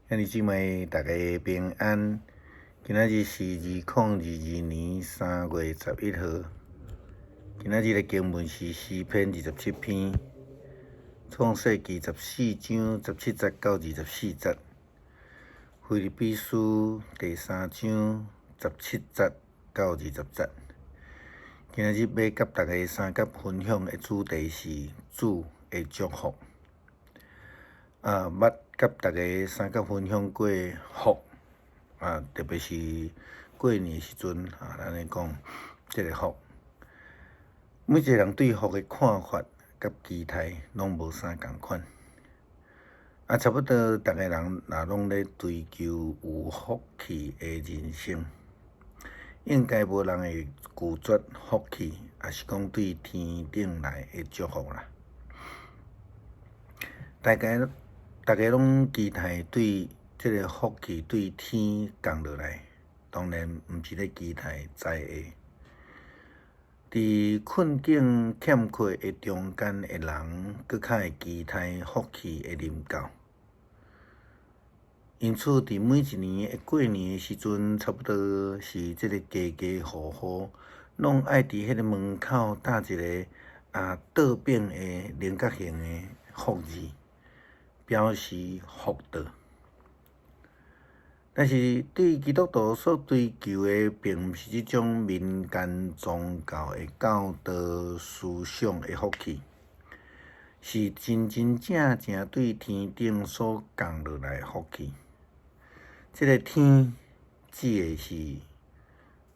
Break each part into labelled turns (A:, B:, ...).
A: 兄弟姊妹，大家平安。今仔日是2022年3月11號。今仔日的經文是詩篇27篇，創世記14章17節到24節，腓立比書第三章十七節到20節。今仔日欲佮大家相佮分享的主題是主的祝福。捌佮大家相佮分享過福，特別是過年時陣啊，咱咧講這个福。每一個人對福的看法佮期待攏無啥仝款。差不多逐个人若攏咧追求有福氣的人生，應該無人會拒絕福氣，抑是講對天頂來的祝福啦。大家。逐家攏期待對這个福氣對天降落來，當然毋是咧期待災禍。佇困境欠缺的中間的人，閣較會期待福氣的臨到。因此，佇每一年的過年的時陣，差不多是這个家家戶戶攏愛佇彼个門口貼一个倒反的菱角形的福字。表示福到，但是對基督徒所追求的，並毋是這種民間宗教的教導思想的福氣，是真真正正對天頂所降落來的福氣。這个天指的是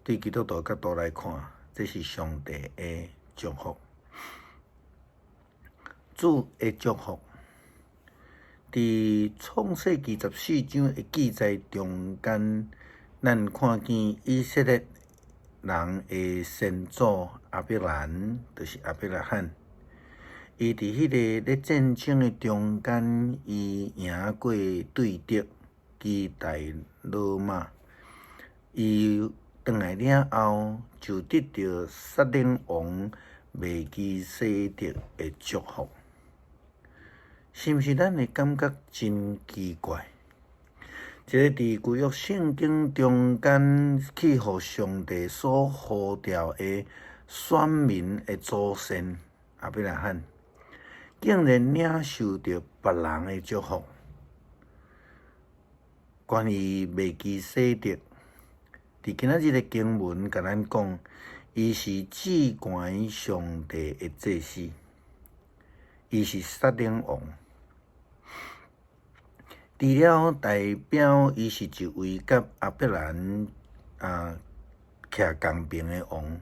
A: 對基督徒角度來看，這是上帝的祝福，主的祝福。佇創世記十四章的記載中間，咱看見以色列人的先祖亞伯蘭，就是亞伯拉罕。伊佇彼个咧戰爭的中間，伊贏過對敵，擊敗羅馬。伊轉來了後，就得著撒冷王麥基洗德的祝福。是毋是咱會感覺真奇怪？一個佇舊約聖經中間去予上帝所呼召的選民的祖先亞伯拉罕，竟然領受著別人的祝福。關於麥基洗德，佇今仔日的經文共咱講，伊是至懸上帝的祭司。伊是撒冷王，除了代表伊是一位佮亞伯蘭徛仝爿的王，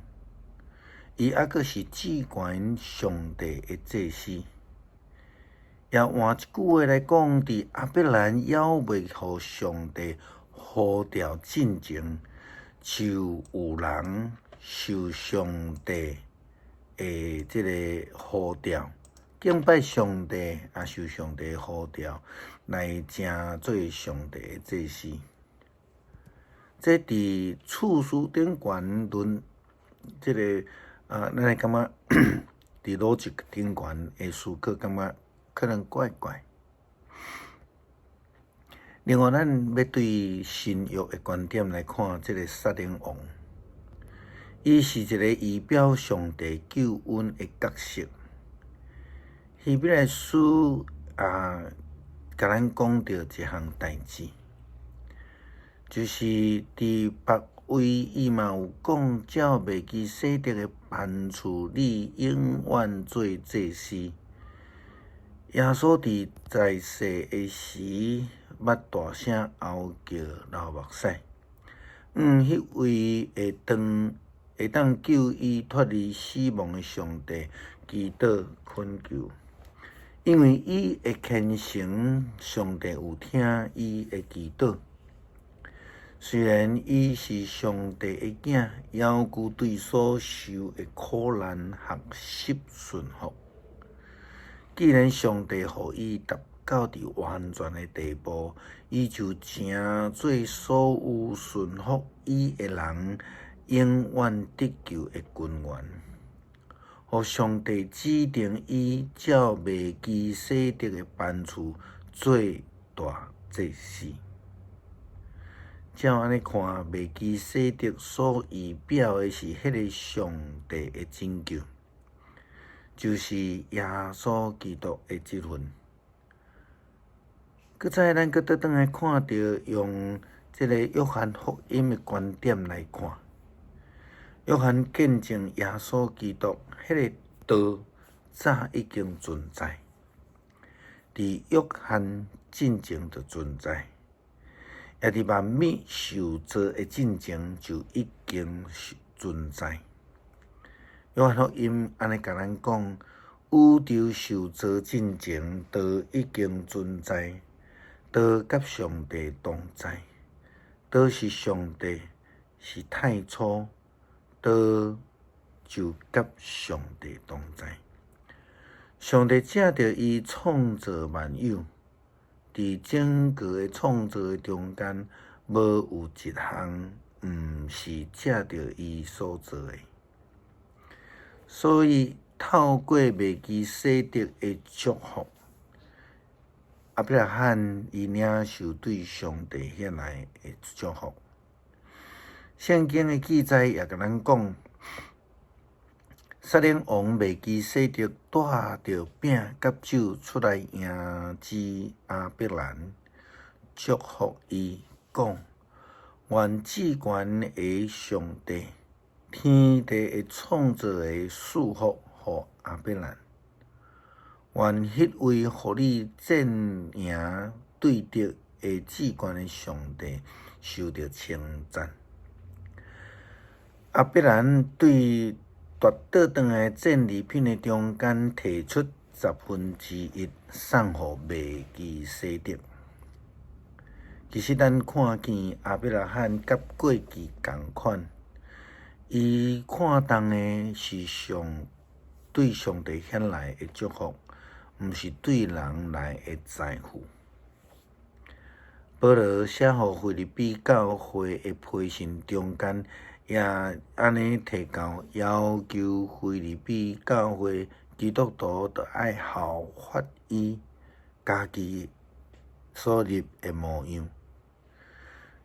A: 伊猶閣是至懸上帝的祭司。也換一句話來講，佇亞伯蘭猶未予上帝呼召進前，就有人受上帝的這个呼召。敬拜上帝，也受上帝呼召來成做上帝的祭司。這佇次序頂懸論，這个咱會感覺佇邏輯頂懸的思考，感覺可能怪怪。另外，咱欲對新約的觀點來看，這个撒冷王，伊是一个預表上帝救恩的角色。希伯來書共咱講著一項代誌，就是佇別位伊嘛有講，照麥基洗德的班次，你永遠做祭司。耶穌佇在世的時，捌大聲嗷叫流目屎。彼位會當會當救伊脫離死亡的上帝祈禱懇求，因為伊的虔誠，上帝有聽伊的祈禱。雖然伊是上帝的囝，猶閣對所受的苦難學習順服。既然上帝予伊達到佇完全的地步，伊就成做所有順服伊的人永遠得救的根源。予上帝指定伊照麥基洗德的班次做大祭司。照按呢看，麥基洗德所預表的是彼个上帝的拯救，就是耶穌基督的這份。閣再咱閣倒轉來看著，用這个約翰福音的觀點來看，約翰見證耶穌基督彼個道早已經存在，佇約翰進前就存在，也佇萬物受造的進前就已經存在。約翰福音按呢共咱講，宇宙受造進前，道已經存在，道佮上帝同在，道是上帝，是太初，道就佮上帝同在。上帝藉著伊創造萬有，佇整個的創造的中間，無有一項毋是藉著伊所做的。所以透過麥基洗德的祝福，亞伯拉罕伊領受對上帝遐來的祝福。聖經的記載也共咱講，撒冷王麥基洗德帶著餅佮酒出來迎接亞伯蘭，祝福伊，講：願至懸的上帝，天地的創造的賜福予亞伯蘭。願彼位予你戰贏對敵的至懸的上帝受著稱讚。亞伯蘭對奪倒轉來戰利品的中間提出1/10送予麥基洗德。其實咱看見亞伯拉罕佮過去仝款，伊看重的是上對上帝遐來的祝福，毋是對人來的財富。保羅寫予腓立比教會的批信中間，也按呢提到，要求腓立比教會基督徒著愛效法伊家己所立的模樣。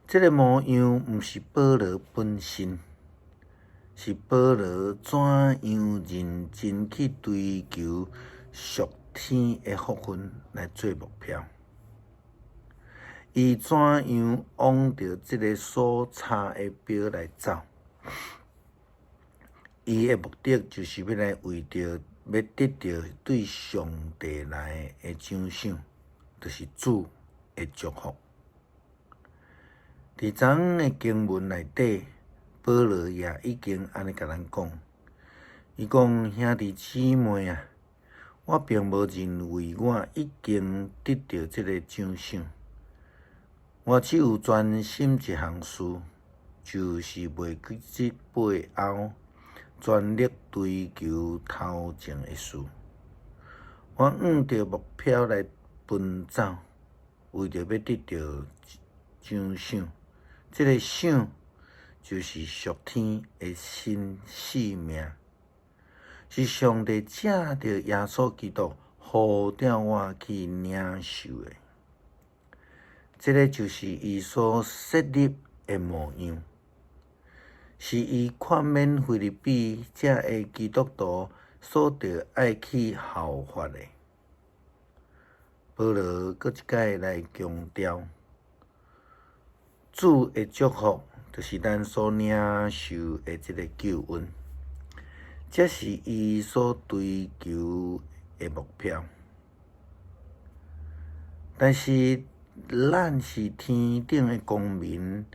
A: 這个模樣毋是保羅本身，是保羅怎樣認真去追求屬天的福分來做目標。伊怎樣往著這个所差的標來走？伊的目的就是欲來為著欲得著對上帝來的獎賞，就是主的祝福。佇昨昏的經文內底，保羅也已經按呢共咱講，伊講，兄弟姊妹啊，我並無認為我已經得著這个獎賞，我只有專心一項事，就是袂去這背後，全力追求頭前的事。我向著目標來奔走，為著欲得著獎賞。這个賞就是屬天的新生命，是上帝藉著耶穌基督呼召我去領受的。這个就是伊所設立的模樣，是伊勸勉腓立比遮的基督徒所著愛去效法的。保羅閣一擺來強調，主的祝福就是咱所領受的這个救恩，這是伊所追求的目標。但是，咱是天頂的公民，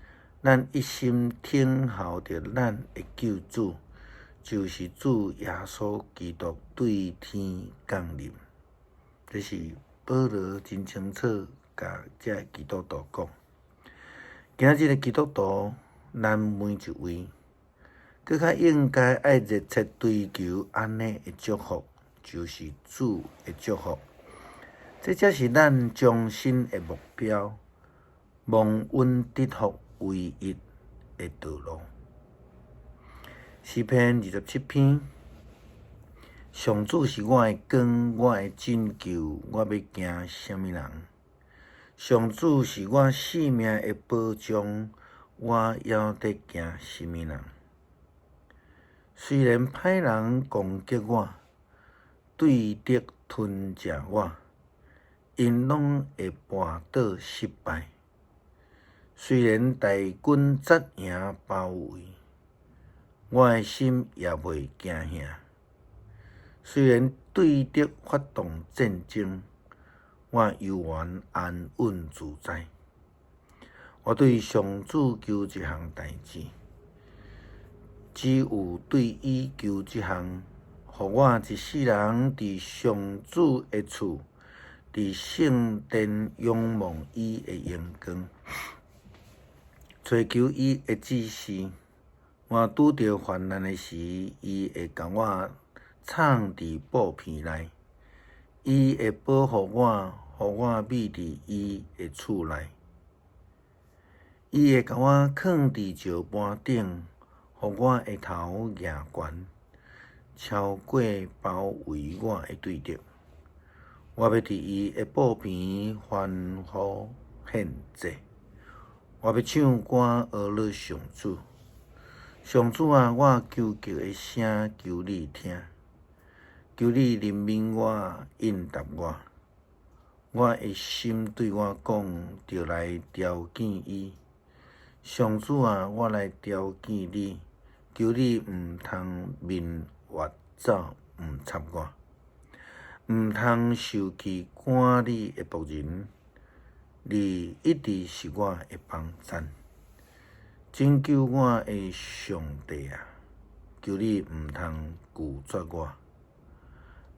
A: 咱一心等候著咱的救主，就是主耶穌基督對天降臨。這是保羅真清楚共遮基督徒講。今仔日的基督徒，咱每一位，閣較應該愛熱切追求按呢的祝福，就是主的祝福。這才是咱終身的目標，蒙恩得福唯一的道路。詩篇27篇，上主是我的光，我的拯救，我欲驚啥物人？上主是我性命的保障，我猶得驚啥物人？雖然歹人攻擊我，對敵吞食我，𪜶攏會跋倒失敗。雖然大軍紮營包圍，我的心也袂驚嚇。雖然對敵發動戰爭，我猶原安穩自在。我對上主求一項代誌，只有對伊求這項，予我一世人佇上主的厝，佇聖殿仰望伊的榮光，揣求伊的指示。我拄著患難的時，伊會共我藏佇布棚內，伊會保護我，予我覕佇伊的厝內。伊會共我囥佇石盤頂，予我的頭舉懸，超過包圍我的對敵。我欲佇伊的布棚歡呼獻祭，我欲唱歌呵咾上主。上主啊，我求告的聲，求你聽，求你憐憫我，應答我。我的心對我講，著來朝見伊。上主啊，我來朝見你，求你毋通面越走，毋插我，毋通受氣趕你的僕人，你一直是我的幫贊。拯救我的上帝啊，求你毋通拒絕我，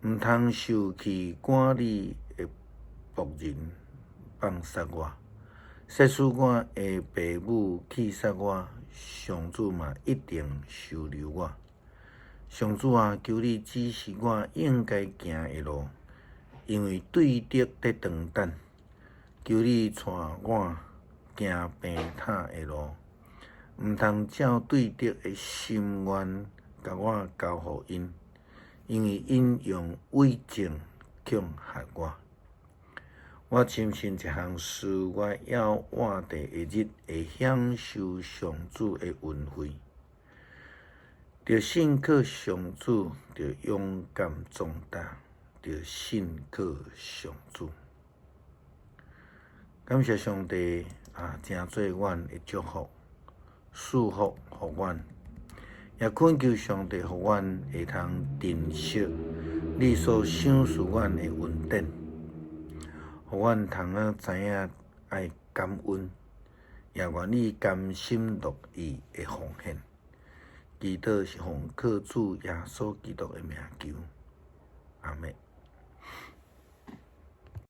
A: 毋通受氣趕你的僕人，放殺我。即使我的父母棄殺我，上主嘛一定收留我。上主啊，求你指示我應該行的路，因為對敵佇等等。求你帶我行平坦的路，毋通照對敵的心願，共我交予𪜶，因為𪜶用偽證恐嚇我。我深信一項事，我猶活著的日，會享受上主的恩惠。著信靠上主，著勇敢壯膽，著信靠上主。感謝上帝啊，成做阮的祝福、賜福予阮，也懇求上帝予阮會通珍惜你所賞賜阮的恩典，予阮通啊知影愛感恩，也願意甘心樂意的奉獻。祈禱是奉靠主耶穌基督的名求，阿們。